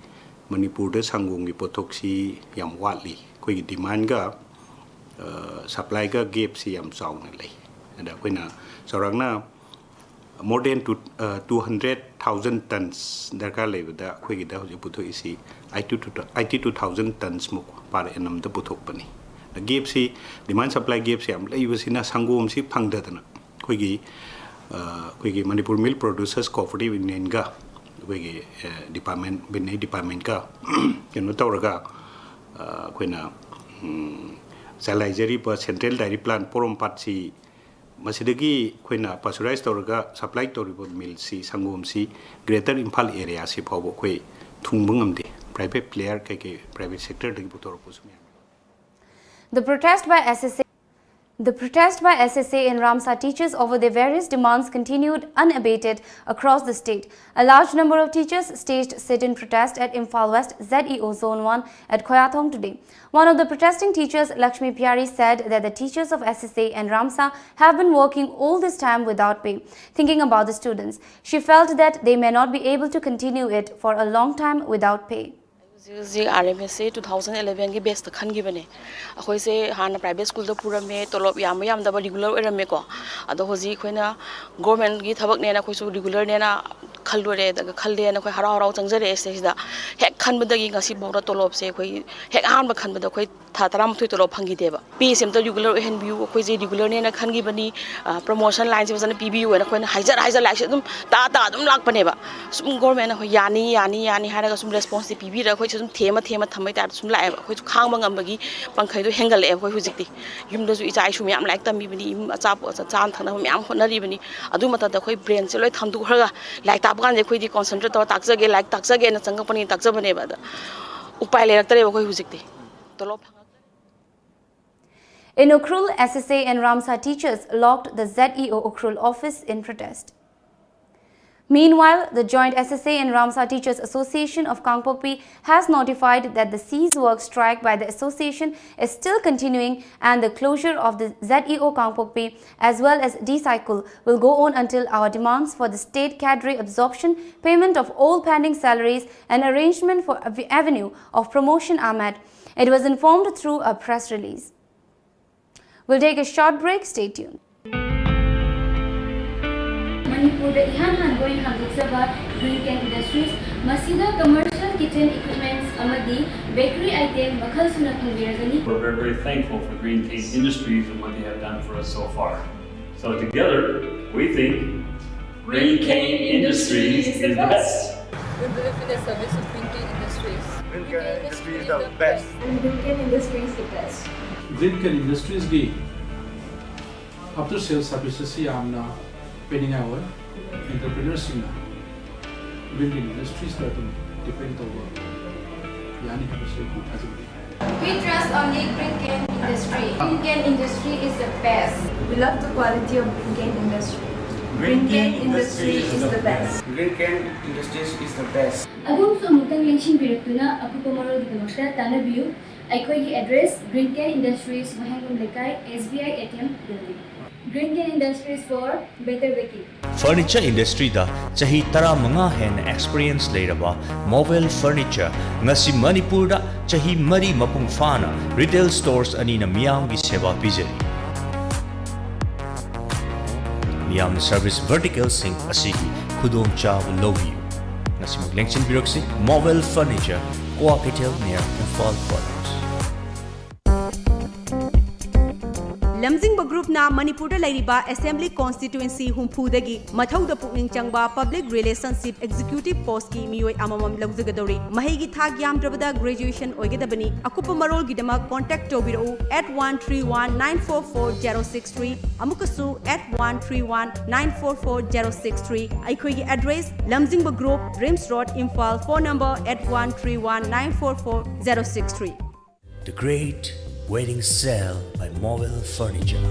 ꯃꯅꯤꯄꯨꯔꯗ ꯁꯪꯒꯣꯝꯒꯤ ꯄꯣꯠꯊꯣꯛꯁꯤ ꯌꯥꯝ ꯋꯥꯠꯂꯤ꯫ ꯑꯩꯈꯣꯏꯒꯤ demandꯒ, ꯑ, supplyꯒ gapꯁꯤ ꯌꯥꯝ ꯆꯥꯎꯅ ꯂꯩ꯫ ꯑꯗ ꯑꯩꯈꯣꯏꯅ ꯆꯥꯎꯔꯥꯛꯅ more than two, ꯑ, two hundred thousand tons ꯗꯔꯀꯥꯔ ꯂꯩꯕꯗ ꯑꯩꯈꯣꯏꯒꯤꯗ ꯍꯧꯖꯤꯛ ꯄꯨꯊꯣꯛꯏꯁꯤ eighty to, eighty two thousand tonsꯃꯨꯛ per annumꯗ ꯄꯨꯊꯣꯛꯄꯅꯤ꯫ Gapꯁꯤ, demand supply gapꯁꯤ ꯌꯥꯝ ꯂꯩꯕꯁꯤꯅ ꯁꯪꯒꯣꯝꯁꯤ ꯐꯪꯗꯗꯅ ꯑꯩꯈꯣꯏꯒꯤ, ꯑ, ꯑꯩꯈꯣꯏꯒꯤ Manipur Milk Producers Cooperative Unionꯒ ꯑꯩꯈꯣꯏꯒꯤ, ꯑ, department, veterinary departmentꯀ ꯀꯩꯅꯣ ꯇꯧꯔꯒ, ꯑ, ꯑꯩꯈꯣꯏꯅ, ꯎꯝ, ꯆꯂꯥꯏꯖꯔꯤꯕ Central Dairy Plant ꯄꯣꯔꯣꯝꯄꯥꯠꯁꯤ ꯃꯁꯤꯗꯒꯤ ꯑꯩꯈꯣꯏꯅ pasteurize ꯇꯧꯔꯒ supply ꯇꯧꯔꯤꯕ milkꯁꯤ, ꯁꯪꯒꯣꯝꯁꯤ Greater Imphal areaꯁꯤ ꯐꯥꯎꯕ ꯑꯩꯈꯣꯏ ꯊꯨꯡꯕ ꯉꯝꯗꯦ꯫ Private player ꯀꯩꯀꯩ private sectorꯗꯒꯤ ꯄꯨꯊꯣꯔꯛꯄꯁꯨ ꯃꯌꯥꯝ ꯂꯩ꯫ The protest by S S A The protest by S S A and Ramsa teachers over their various demands continued unabated across the state. A large number of teachers staged sit-in protest at Imphal West Z E O Zone one at Khoyathong today. One of the protesting teachers, Lakshmi Pyari, said that the teachers of S S A and Ramsa have been working all this time without pay, thinking about the students. She felt that they may not be able to continue it for a long time without pay. ꯍꯧꯖꯤꯛ ꯍꯧꯖꯤꯛ R M S ꯁꯦ two thousand elevenꯒꯤ batchꯇ ꯈꯟꯈꯤꯕꯅꯦ꯫ ꯑꯩꯈꯣꯏꯁꯦ ꯍꯥꯟꯅ private schoolꯗ ꯄꯨꯔꯝꯃꯦ, ꯇꯣꯂꯣꯞ ꯌꯥꯝꯕ ꯌꯥꯝꯗꯕ regular ꯑꯣꯏꯔꯝꯃꯦꯀꯣ꯫ ꯑꯗꯣ ꯍꯧꯖꯤꯛ ꯑꯩꯈꯣꯏꯅ governmentꯒꯤ ꯊꯕꯛꯅꯦꯅ ꯑꯩꯈꯣꯏꯁꯨ regularꯅꯦꯅ ꯈꯜꯂꯨꯔꯦ, ꯑꯗꯨꯒ ꯈꯜꯂꯦꯅ ꯑꯩꯈꯣꯏ ꯍꯔꯥꯎ ꯍꯔꯥꯎ ꯆꯪꯖꯔꯛꯑꯦ ꯁꯤꯗꯩꯁꯤꯗ꯫ ꯍꯦꯛ ꯈꯟꯕꯗꯒꯤ ꯉꯁꯤꯐꯥꯎꯗ ꯇꯣꯂꯣꯞꯁꯦ ꯑꯩꯈꯣꯏ ꯍꯦꯛ ꯑꯍꯥꯟꯕ ꯈꯟꯕꯗ ꯑꯩꯈꯣꯏ ꯊꯥ ꯇꯔꯥꯃꯥꯊꯣꯏ ꯇꯣꯂꯣꯞ ꯐꯪꯈꯤꯗꯦꯕ꯫ ꯄꯦꯁꯦ ꯑꯝꯇ ꯔꯤꯒꯨꯂꯔ ꯑꯣꯏꯍꯟꯕꯤꯌꯨ, ꯑꯩꯈꯣꯏꯁꯦ ꯔꯤꯒꯨꯂꯔꯅꯦꯅ ꯈꯟꯈꯤꯕꯅꯤ, ꯄ꯭ꯔꯣꯃꯣꯁꯟ ꯂꯥꯏꯟꯁꯦ ꯐꯖꯅ ꯄꯤꯕꯤꯌꯨ ꯍꯥꯏꯅ ꯑꯩꯈꯣꯏꯅ ꯍꯥꯏꯖꯔ ꯍꯥꯏꯖꯔ ꯂꯥꯏꯔꯤꯛꯁꯦ ꯑꯗꯨꯝ ꯇꯥ ꯇꯥ ꯑꯗꯨꯝ ꯂꯥꯛꯄꯅꯦꯕ꯫ ꯁꯨꯝ ꯒꯣꯔꯃꯦꯟꯅ ꯑꯩꯈꯣꯏ ꯌꯥꯅꯤ ꯌꯥꯅꯤ ꯌꯥꯅꯤ ꯍꯥꯏꯔꯒ ꯁꯨꯝ ꯔꯦꯁꯄꯣꯟꯁꯁꯦ ꯄꯤꯕꯤꯔꯒ ꯑꯩꯈꯣꯏꯁꯦ ꯑꯗꯨꯝ ꯊꯦꯝꯃ ꯊꯦꯝꯃ ꯊꯝꯕꯩ ꯇꯥꯏꯞꯇ ꯁꯨꯝ ꯂꯥꯛꯑꯦꯕ꯫ ꯑꯩꯈꯣꯏꯁꯨ ꯈꯥꯡꯕ ꯉꯝꯕꯒꯤ ꯄꯟꯈꯩꯗꯣ ꯍꯦꯟꯒꯠꯂꯛꯑꯦꯕ꯫ ꯑꯩꯈꯣꯏ ꯍꯧꯖꯤꯛꯇꯤ ꯌꯨꯝꯗꯁꯨ ꯏꯆꯥ ꯏꯁꯨ ꯃꯌꯥꯝ ꯂꯥꯏꯔꯤꯛ ꯇꯝꯕꯤꯕꯅꯤ, ꯏꯃꯨꯡ ꯑꯆꯥꯄꯣꯠ ꯆꯥꯅ ꯊꯛꯅꯕ ꯃꯌꯥꯝ ꯍꯣꯠꯅꯔꯤꯕꯅꯤ꯫ ꯑꯗꯨ ꯃꯇꯝꯗ ꯑꯩꯈꯣꯏ ꯕ꯭ꯔꯦꯟꯁꯦ ꯂꯣꯏ ꯊꯥꯡꯗꯣꯛꯈ꯭ꯔꯒ ꯂꯥꯏꯔꯤꯛ ꯇꯥꯛꯄ ꯀꯥꯟꯗ ꯑꯩꯈꯣꯏꯗꯤ ꯀꯣꯟꯁꯦꯟꯇ꯭ꯔꯦꯠ ꯇꯧꯔ ꯇꯥꯛꯆꯒꯦ, ꯂꯥꯏꯔꯤꯛ ꯇꯥꯛꯆꯒꯦꯅ ꯆꯪꯉꯛꯄꯅꯤ, ꯇꯥꯛꯆꯕꯅꯦꯕ꯫ ꯑꯗ ꯎꯄꯥꯏ ꯂꯩꯔꯛꯇ꯭ꯔꯦꯕ ꯑꯩꯈꯣꯏ ꯍꯧꯖꯤꯛꯇꯤ꯫ ꯇꯣꯂꯣꯞ ꯐꯪꯉꯛꯇ꯭ꯔꯦ꯫ In Ukhrul, S S A and Ramsa teachers locked the Z E O Ukhrul office in protest. Meanwhile, the joint S S A and Ramsa Teachers Association of Kangpokpi has notified that the cease work strike by the association is still continuing and the closure of the Z E O Kangpokpi as well as D Cycle will go on until our demands for the state cadre absorption, payment of all pending salaries, and arrangement for av- avenue of promotion are met. It was informed through a press release. We'll take a short break. Stay tuned. ꯃꯅꯤꯄꯨꯔꯗ ꯏꯍꯥꯟ ꯍꯥꯟꯕ ꯑꯣꯏꯅ ꯍꯥꯡꯗꯣꯛꯆꯕ Green Can Industries, ꯃꯁꯤꯗ commercial kitchen equipments ꯑꯃꯗꯤ bakery item ꯃꯈꯜ ꯁꯨꯅ ꯐꯪꯕꯤꯔꯒꯅꯤ꯫ We're very, very thankful for Green Cane Industries and what they have done for us so far. So together, we think Green Cane Industries is the best. We believe in the service of Green Cane Industries. Green Can Industries is the best. Green Can Industries is the best. Green Can Industries ꯒꯤ after sales services ꯁꯤ ꯌꯥꯝꯅ ꯄꯤꯅꯤꯡꯉꯥꯏ ꯑꯣꯏ꯫ Entrepreneurs ꯁꯤꯡꯅ Green Can Industries ꯇ ꯑꯗꯨꯝ depend ꯇꯧꯕ ꯌꯥꯅꯤ ꯍꯥꯏꯕꯁꯤ ꯑꯩ ꯊꯥꯖꯕ ꯂꯩ꯫ We trust only Green Can Industry. Green Can Industry is the best. We love the quality of Green Can Industry. Green Can Industry is the best. Green Can Industries is the best. ꯑꯗꯣꯝꯁꯨ ꯑꯃꯨꯛꯇꯪ ꯂꯦꯡꯁꯤꯟꯕꯤꯔꯛꯇꯨꯅ ꯑꯀꯨꯞꯄ ꯃꯔꯣꯜꯒꯤꯗꯃꯛꯇ ꯇꯥꯟꯅꯕꯤꯌꯨ꯫ ꯑꯩꯈꯣꯏꯒꯤ address Green Can Industries, ꯋꯥꯍꯦꯡꯕꯝ ꯂꯩꯀꯥꯏ, S B I A T M building. Green Can Industries for better baking. Furniture industry ꯗ ꯆꯍꯤ ꯇꯔꯥꯃꯉꯥ ꯍꯦꯟꯅ experience ꯂꯩꯔꯕ ꯃꯣꯕꯦꯜ furniture ꯉꯁꯤ ꯃꯅꯤꯄꯨꯔꯗ ꯆꯍꯤ ꯃꯔꯤ ꯃꯄꯨꯡ ꯐꯥꯅ retail stores ꯑꯅꯤꯅ ꯃꯤꯌꯥꯝꯒꯤ ꯁꯦꯕꯥ ꯄꯤꯖꯔꯤ꯫ ꯃꯤꯌꯥꯝꯅ service vertical ꯁꯤꯡ ꯑꯁꯤꯒꯤ ꯈꯨꯗꯣꯡꯆꯥꯕ ꯂꯧꯕꯤꯌꯨ꯫ ꯉꯁꯤꯃꯛ ꯂꯦꯡꯁꯤꯟꯕꯤꯔꯛꯁꯤ, Mobile Furniture, Kwakeithel near Imphal Quarters꯫ ꯂꯝꯖꯤꯡꯕ ꯒ꯭ꯔꯨꯞꯅ ꯃꯅꯤꯄꯨꯔꯗ ꯂꯩꯔꯤꯕ ꯑꯦꯁꯦꯝꯕ꯭ꯂꯤ ꯀꯣꯟꯁꯇꯤꯇ꯭ꯋꯦꯟꯁꯤ ꯍꯨꯝꯐꯨꯗꯒꯤ ꯃꯊꯧꯗ ꯄꯨꯛꯅꯤꯡ ꯆꯪꯕ ꯄꯕ꯭ꯂꯤꯛ ꯔꯤꯂꯦꯁꯟꯁꯤꯞ ꯑꯦꯛꯖꯤꯀ꯭ꯌꯨꯇꯤꯞ ꯄꯣꯁꯀꯤ ꯃꯤꯑꯣꯏ ꯑꯃꯃꯝ ꯂꯧꯖꯒꯗꯧꯔꯤ꯫ ꯃꯍꯩꯒꯤ ꯊꯥꯛ ꯌꯥꯝꯗ꯭ꯔꯕꯗ ꯒ꯭ꯔꯦꯖꯨꯑꯦꯁꯟ ꯑꯣꯏꯒꯗꯕꯅꯤ꯫ ꯑꯀꯨꯞꯄ ꯃꯔꯣꯜꯒꯤꯗꯃꯛ ꯀꯣꯟꯇꯦꯛ ꯇꯧꯕꯤꯔꯛꯎ eight one three one nine four four zero six three, ꯑꯃꯨꯛꯀꯁꯨ eight one three one nine four four zero six three꯫ ꯑꯩꯈꯣꯏꯒꯤ ꯑꯦꯗ꯭ꯔꯦꯁ: ꯂꯝꯖꯤꯡꯕ group, RIMS road, Imphal. Phone number eight one three one nine four four zero six three. The Great Wedding Sale by Mobile Furniture.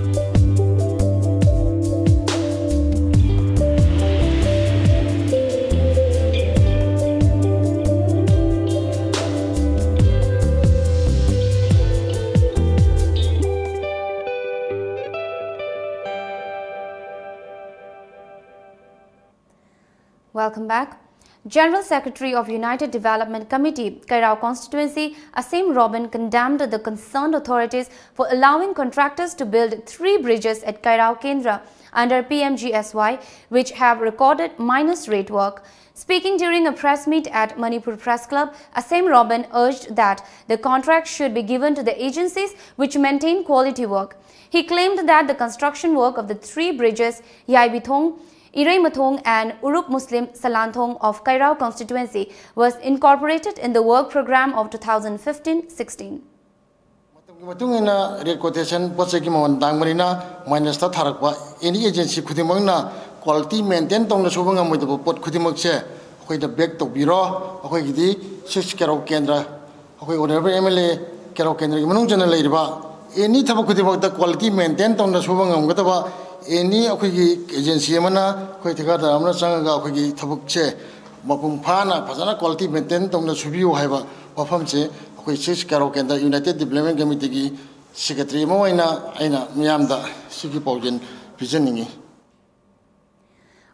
Welcome back. General Secretary of United Development Committee, Kairao Constituency, Asim Robin, condemned the concerned authorities for allowing contractors to build three bridges at Kairao Kendra under P M G S Y, which have recorded minus rate work. Speaking during a press meet at Manipur Press Club, Asim Robin urged that the contract should be given to the agencies which maintain quality work. He claimed that the construction work of the three bridges, Yaibithong, Ireimathong and Urup Muslim Salanthong of Kairao constituency was incorporated in the work program of two thousand fifteen sixteen. ꯃꯇꯝꯒꯤ ꯃꯇꯨꯡ ꯏꯟꯅ rate quotation ꯄꯣꯠ ꯆꯩꯒꯤ ꯃꯃꯜ ꯇꯥꯡꯕꯅꯤꯅ ꯃꯥꯏꯅꯁꯇ ꯊꯥꯔꯛꯄ ꯑꯦꯅꯤ agency ꯈꯨꯗꯤꯡꯃꯛꯅ quality maintain ꯇꯧꯅ ꯁꯨꯕ ꯉꯝꯃꯣꯏꯗꯕ ꯄꯣꯠ ꯈꯨꯗꯤꯡꯃꯛꯁꯦ ꯑꯩꯈꯣꯏꯗ ꯕꯦꯛ ꯇꯧꯕꯤꯔꯣ꯫ ꯑꯩꯈꯣꯏꯒꯤꯗꯤ ꯁꯤꯛꯁ ꯀꯦꯔꯧ ꯀꯦꯟꯗ꯭ꯔ ꯑꯩꯈꯣꯏ ꯑꯣꯅꯔꯦꯕꯜ ꯑꯦꯝ ꯑꯦꯜ ꯑꯦ ꯀꯦꯔꯧ ꯀꯦꯟꯗ꯭ꯔꯒꯤ ꯃꯅꯨꯡ ꯆꯟꯅ ꯂꯩꯔꯤꯕ ꯑꯦꯅꯤ ꯊꯕꯛ ꯈꯨꯗꯤꯡꯃꯛꯇ ꯀ꯭ꯋꯥꯂꯤꯇꯤ ꯃꯦꯟꯇꯦꯟ ꯇꯧꯅ ꯁꯨꯕ ꯉꯝꯒꯗꯕ ꯑꯦꯅꯤ ꯑꯩꯈꯣꯏꯒꯤ ꯑꯦꯖꯦꯟꯁꯤ ꯑꯃꯅ ꯑꯩꯈꯣꯏ ꯊꯤꯀꯥꯗꯥꯔ ꯑꯃꯅ ꯆꯪꯉꯒ ꯑꯩꯈꯣꯏꯒꯤ ꯊꯕꯛꯁꯦ ꯃꯄꯨꯡ ꯐꯥꯅ ꯐꯖꯅ ꯀ꯭ꯋꯥꯂꯤꯇꯤ ꯃꯦꯟꯇꯦꯟ ꯇꯧꯅ ꯁꯨꯕꯤꯌꯨ ꯍꯥꯏꯕ ꯋꯥꯐꯝꯁꯦ ꯑꯩꯈꯣꯏ ꯁꯤꯛꯁ ꯀꯦꯔꯧ ꯀꯦꯟꯗ꯭ꯔ ꯌꯨꯅꯥꯏꯇꯦꯠ ꯗꯤꯕ꯭ꯂꯞꯃꯦꯟ ꯀꯃꯤꯇꯤꯒꯤ ꯁꯦꯀ꯭ꯔꯦꯇꯔꯤ ꯑꯃ ꯑꯣꯏꯅ ꯑꯩꯅ ꯃꯤꯌꯥꯝꯗ ꯁꯤꯒꯤ ꯄꯥꯎꯖꯦꯜ ꯄꯤꯖꯅꯤꯡꯏ꯫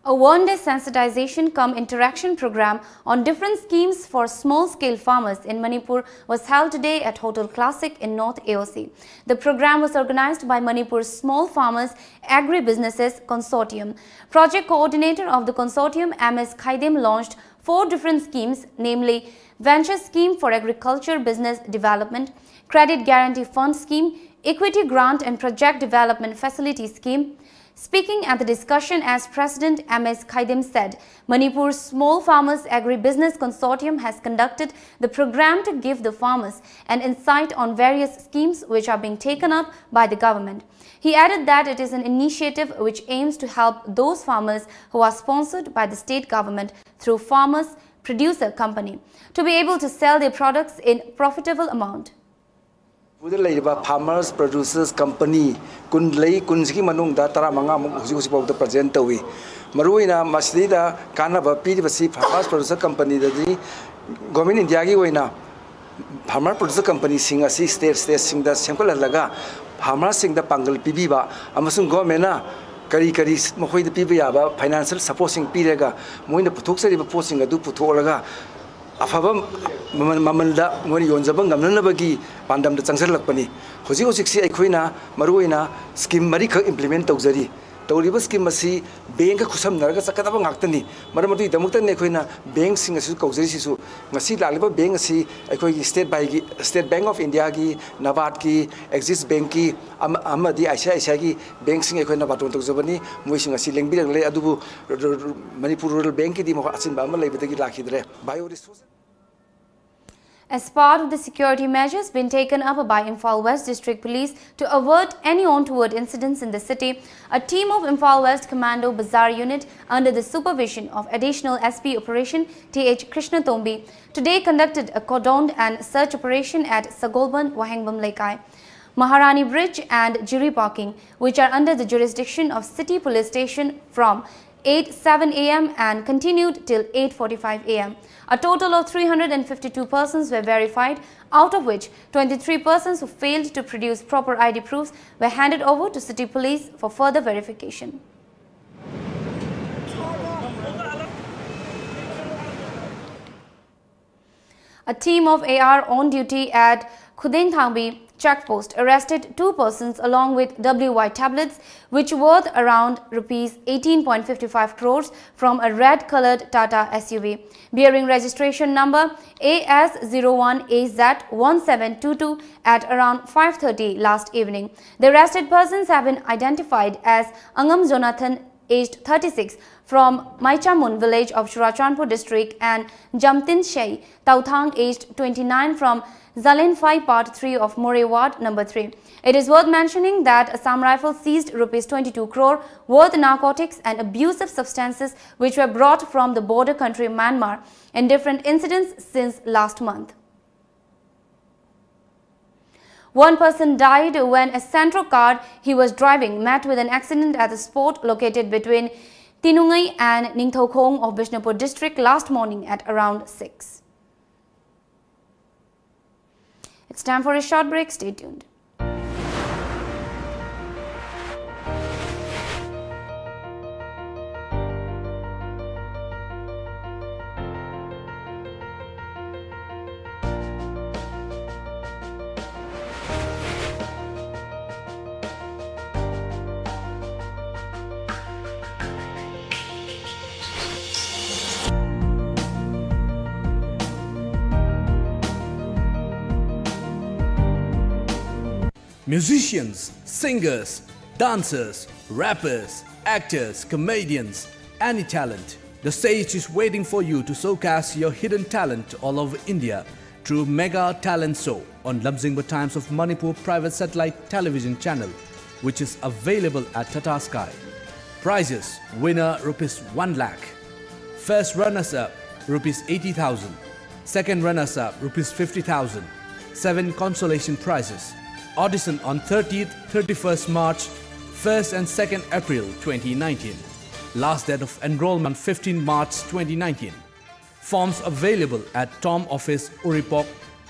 A one-day sensitization cum interaction program on different schemes for small-scale farmers in Manipur was held today at Hotel Classic in North A O C. The program was organized by Manipur's Small Farmers Agribusinesses Consortium. Project coordinator of the consortium, M S Khaidim, launched four different schemes, namely Venture Scheme for Agriculture Business Development, Credit Guarantee Fund Scheme, Equity Grant and Project Development Facility Scheme. Speaking at the discussion as President, M S Khaidim said, Manipur Small Farmers Agribusiness Consortium has conducted the program to give the farmers an insight on various schemes which are being taken up by the government. He added that it is an initiative which aims to help those farmers who are sponsored by the state government through Farmers Producer Company to be able to sell their products in profitable amount. ꯃꯅꯤꯄꯨꯔꯗ ꯂꯩꯔꯤꯕ Farmers Producers Company ꯀꯨꯟ ꯂꯩ, ꯀꯨꯟꯁꯤꯒꯤ ꯃꯅꯨꯡꯗ ꯇꯔꯥꯃꯉꯥꯃꯨꯛ ꯍꯧꯖꯤꯛ ꯍꯧꯖꯤꯛ ꯐꯥꯎꯕꯗ present ꯇꯧꯏ꯫ ꯃꯔꯨꯑꯣꯏꯅ ꯃꯁꯤꯗꯩꯗ ꯀꯥꯟꯅꯕ ꯄꯤꯔꯤꯕꯁꯤ Farmers Producer Companyꯗꯗꯤ Government Indiaꯒꯤ ꯑꯣꯏꯅ Farmer Producer Companyꯁꯤꯡ ꯑꯁꯤ state stateꯁꯤꯡꯗ ꯁꯦꯝꯒꯠꯍꯜꯂꯒ farmerꯁꯤꯡꯗ ꯄꯥꯡꯒꯜ ꯄꯤꯕꯤꯕ ꯑꯃꯁꯨꯡ governmentꯅ ꯀꯔꯤ ꯀꯔꯤ ꯃꯈꯣꯏꯗ ꯄꯤꯕ ꯌꯥꯕ financial supportꯁꯤꯡ ꯄꯤꯔꯒ ꯃꯣꯏꯅ ꯄꯨꯊꯣꯛꯆꯔꯤꯕ ꯄꯣꯠꯁꯤꯡ ꯑꯗꯨ ꯄꯨꯊꯣꯛꯂꯒ ꯑꯐꯕ ꯃꯃꯜ ꯃꯃꯜꯗ ꯃꯣꯏꯅ ꯌꯣꯟꯖꯕ ꯉꯝꯅꯅꯕꯒꯤ ꯄꯥꯟꯗꯝꯗ ꯆꯪꯁꯤꯜꯂꯛꯄꯅꯤ꯫ ꯍꯧꯖꯤꯛ ꯍꯧꯖꯤꯛꯁꯤ ꯑꯩꯈꯣꯏꯅ ꯃꯔꯨꯑꯣꯏꯅ scheme ꯃꯔꯤꯈꯛ implement ꯇꯧꯖꯔꯤ꯫ ꯇꯧꯔꯤꯕ scheme ꯑꯁꯤ bankꯀ ꯈꯨꯠꯁꯝꯅꯔꯒ ꯆꯠꯀꯗꯕ ꯉꯥꯛꯇꯅꯤ꯫ ꯃꯔꯝ ꯑꯗꯨꯒꯤꯗꯃꯛꯇꯅꯤ ꯑꯩꯈꯣꯏꯅ bankꯁꯤꯡ ꯑꯁꯤꯁꯨ ꯀꯧꯖꯔꯤꯁꯤꯁꯨ꯫ ꯉꯁꯤ ꯂꯥꯛꯂꯤꯕ bank ꯑꯁꯤ ꯑꯩꯈꯣꯏꯒꯤ State Bankꯒꯤ, State Bank of Indiaꯒꯤ, NABARDꯀꯤ, Axis Bankꯀꯤ ꯑꯃ-, ꯑꯃꯗꯤ ICICIꯒꯤ bankꯁꯤꯡ ꯑꯩꯈꯣꯏꯅ ꯕꯥꯇꯣꯟ ꯇꯧꯖꯕꯅꯤ꯫ ꯃꯣꯏꯁꯤꯡ ꯑꯁꯤ ꯂꯦꯡꯕꯤꯔꯛꯂꯦ, ꯑꯗꯨꯕꯨ ꯔ-, ꯔ-, ꯔ-, ꯃꯅꯤꯄꯨꯔ Rural Bankꯀꯤꯗꯤ ꯃꯈꯣꯏ ꯑꯆꯤꯟꯕ ꯑꯃ ꯂꯩꯕꯗꯒꯤ ꯂꯥꯛꯈꯤꯗ꯭ꯔꯦ꯫ Bio resource As part of the security measures being taken up by Imphal West District Police to avert any untoward incidents in the city, a team of Imphal West Commando Bazaar Unit under the supervision of Additional S P Operation T H Krishna Tombi today conducted a cordoned and search operation at Sagolband Wahengbam Leikai, Maharani Bridge and Jiri Parking, which are under the jurisdiction of City Police Station, from eight seven a m and continued till eight forty-five a m. A total of three hundred and fifty-two persons were verified, out of which twenty-three persons who failed to produce proper I D proofs were handed over to city police for further verification. A team of A R on duty at Khudengthangbi check post arrested two persons along with W Y tablets, which worth around rupees eighteen point five five crores from a red-colored Tata S U V bearing registration number A S zero one A Z one seven two two at around five thirty last evening. The arrested persons have been identified as Angam Jonathan, aged thirty-six, from Maichamun village of Churachandpur district, and Jamtin Shei Tauthang, aged twenty-nine, from Zalenphai Part three of Moreh Ward number three. It is worth mentioning that Assam Rifle seized rupees twenty-two crore worth narcotics and abusive substances which were brought from the border country Myanmar in different incidents since last month. One person died when a Santro car he was driving met with an accident at the spot located between Tinungai and Ningthoukhong of Bishnupur district last morning at around six. It's time for a short break. Stay tuned. Musicians, singers, dancers, rappers, actors, comedians, any talent. The stage is waiting for you to showcase your hidden talent all over India through Mega Talent Show on Lamjingba Times of Manipur private satellite television channel, which is available at Tata Sky. Prizes: winner rupees one lakh, first runners up rupees eighty thousand, second runners up rupees fifty thousand, seven consolation prizes. Audition on thirtieth, thirty-first March, first and second April twenty nineteen. Last date of enrollment fifteen March twenty nineteen. Forms available at Tom Office, Uripok,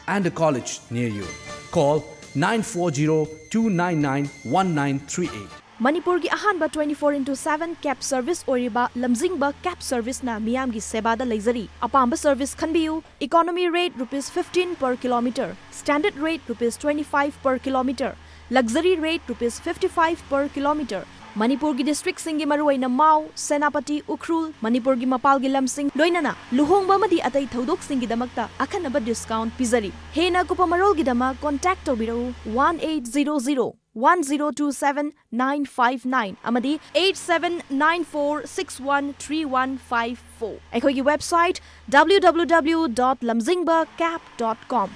and a college near you. Call nine four zero two nine nine one nine three eight. ꯃꯅꯤꯄꯨꯔꯒꯤ ꯑꯍꯥꯟꯕ twenty four into seven cab service ꯑꯣꯏꯔꯤꯕ ꯂꯝꯖꯤꯡꯕ cab serviceꯅ ꯃꯤꯌꯥꯝꯒꯤ ꯁꯦꯕꯥꯗ ꯂꯩꯖꯔꯤ꯫ ꯑꯄꯥꯝꯕ service ꯈꯟꯕꯤꯌꯨ꯫ Economy rate rupees fifteen per kilometer, standard rate rupees twenty five per kilometer, luxury rate rupees fifty five per kilometer꯫ ꯃꯅꯤꯄꯨꯔꯒꯤ districtꯁꯤꯡꯒꯤ ꯃꯔꯨꯑꯣꯏꯅ ꯃꯥꯎ, ꯁꯦꯅꯥꯄꯇꯤ, ꯎꯈ꯭ꯔꯨꯜ, ꯃꯅꯤꯄꯨꯔꯒꯤ ꯃꯄꯥꯜꯒꯤ ꯂꯝꯁꯤꯡ, ꯂꯣꯏꯅꯅ ꯂꯨꯍꯣꯡꯕ ꯑꯃꯗꯤ ꯑꯇꯩ ꯊꯧꯗꯣꯛꯁꯤꯡꯒꯤꯗꯃꯛꯇ ꯑꯈꯟꯅꯕ discount ꯄꯤꯖꯔꯤ꯫ ꯍꯦꯟꯅ ꯑꯀꯨꯞꯄ ꯃꯔꯣꯜꯒꯤꯗꯃꯛ contact ꯇꯧꯕꯤꯔꯛꯎ one eight zero zero one zero two seven nine five nine ꯑꯃꯗꯤ eight seven nine four six one three one five four꯫ ꯑꯩꯈꯣꯏꯒꯤ website W W W dot lamzingba cab dot com꯫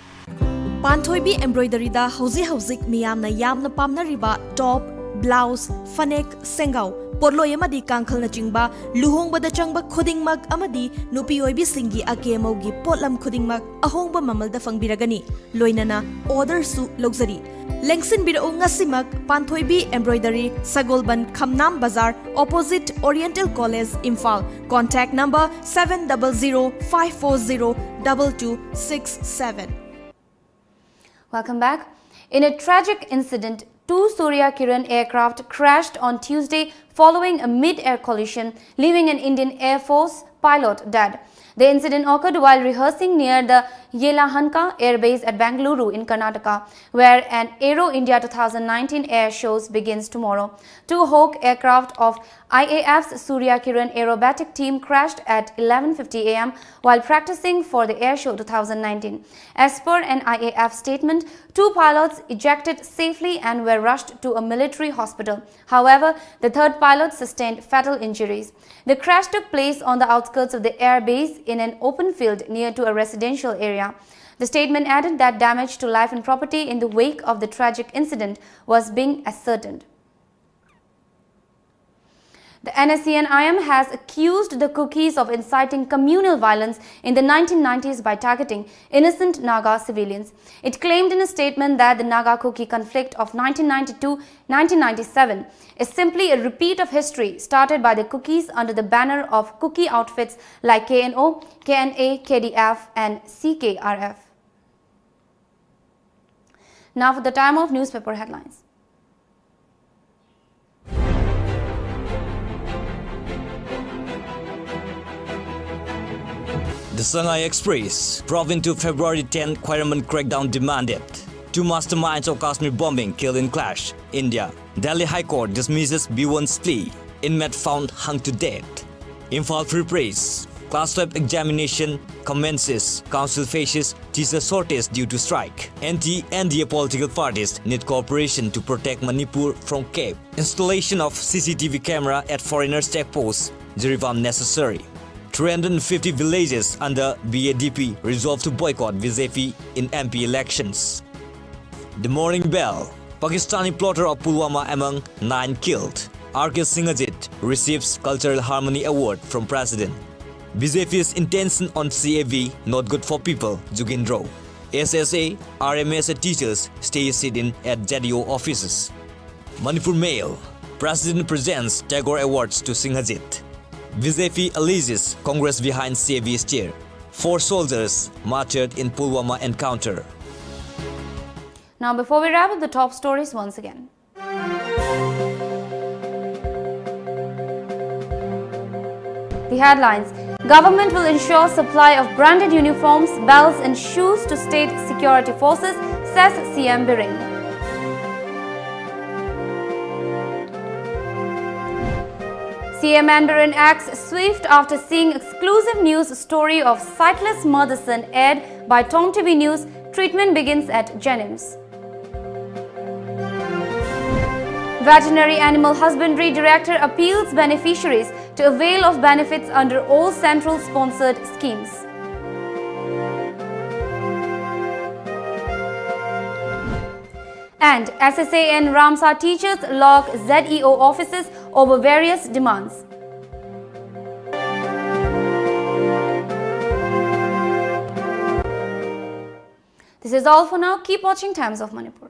ꯄꯥꯟꯊꯣꯏꯕꯤ Embroideryꯗ ꯍꯧꯖꯤꯛ ꯍꯧꯖꯤꯛ ꯃꯤꯌꯥꯝꯅ ꯌꯥꯝꯅ ꯄꯥꯝꯅꯔꯤꯕ top, blouse, ꯐꯅꯦꯛ, ꯁꯦꯡꯒꯥꯎ, ꯄꯣꯠꯂꯣꯏ ꯑꯃꯗꯤ ꯀꯥꯡꯈꯜꯅꯆꯤꯡꯕ ꯂꯨꯍꯣꯡꯕꯗ ꯆꯪꯕ ꯈꯨꯗꯤꯡꯃꯛ ꯑꯃꯗꯤ ꯅꯨꯄꯤ ꯑꯣꯏꯕꯤꯁꯤꯡꯒꯤ ꯑꯀꯦ ꯑꯃꯧꯒꯤ ꯄꯣꯠꯂꯝ ꯈꯨꯗꯤꯡꯃꯛ ꯑꯍꯣꯡꯕ ꯃꯃꯜꯗ ꯐꯪꯕꯤꯔꯒꯅꯤ꯫ ꯂꯣꯏꯅꯅ orderꯁꯨ ꯂꯧꯖꯔꯤ꯫ ꯂꯦꯡꯁꯤꯟꯕꯤꯔꯛꯎ ꯉꯁꯤꯃꯛ ꯄꯥꯟꯊꯣꯏꯕꯤ Embroidery, ꯁꯒꯣꯜꯕꯟ, ꯈꯝꯅꯥꯝ ꯕꯖꯥꯔ, opposite Oriental College, Imphal. Contact number seven double zero five four zero double two six seven꯫ Welcome back. In a tragic incident, two Surya Kiran aircraft crashed on Tuesday following a mid-air collision, leaving an Indian Air Force pilot dead. The incident occurred while rehearsing near the Yelahanka Air Base at Bengaluru in Karnataka, where an Aero India two thousand nineteen air shows begins tomorrow. Two Hawk aircraft of I A F's Surya Kiran aerobatic team crashed at eleven fifty A M while practicing for the air show two thousand nineteen. As per an I A F statement, two pilots ejected safely and were rushed to a military hospital. However, the third pilot sustained fatal injuries. The crash took place on the outskirts of the air base in an open field near to a residential area. The statement added that damage to life and property in the wake of the tragic incident was being ascertained. The N S C N I M has accused the Kukis of inciting communal violence in the nineteen nineties by targeting innocent Naga civilians. It claimed in a statement that the Naga-Kuki conflict of nineteen ninety-two nineteen ninety-seven is simply a repeat of history started by the Kukis under the banner of Kuki outfits like K N O, K N A, K D F, and C K R F. Now for the time of newspaper headlines. Sangai Express, drove into February tenth Khwairaman crackdown demanded. Two masterminds of Kashmir bombing killed in clash, India. Delhi High Court dismisses B one's plea. Inmate found hung to death. Imphal Free Press, class twelve examination commences. Council faces teacher shortage due to strike. Anti-N D A political parties need cooperation to protect Manipur from CAPE. Installation of C C T V camera at foreigners checkpost, Jiribam necessary. Three hundred fifty villages under B A D P resolved to boycott B J P in M P elections. The Morning Bell. Pakistani plotter of Pulwama among nine killed. R K Singhajit receives Cultural Harmony Award from President. B J P's intention on C A A not good for people, Jugin Rao. S S A, R M S A teachers stay sit-in at Z E O offices. Manipur Mail. President presents Tagore Awards to Singhajit. B J P alleges Congress behind C A A's chair. Four soldiers martyred in Pulwama encounter. Now, before we wrap up, the top stories once again. The headlines: Government will ensure supply of branded uniforms, belts and shoes to state security forces, says C M Biren. C M N Biren acts swift after seeing exclusive news story of sightless mother-son aired by Tom T V News. Treatment begins at JNIMS. Veterinary Animal Husbandry Director appeals beneficiaries to avail of benefits under all central sponsored schemes. And S S A and Ramsar teachers log Z E O offices over various demands. This is all for now. Keep watching Times of Manipur.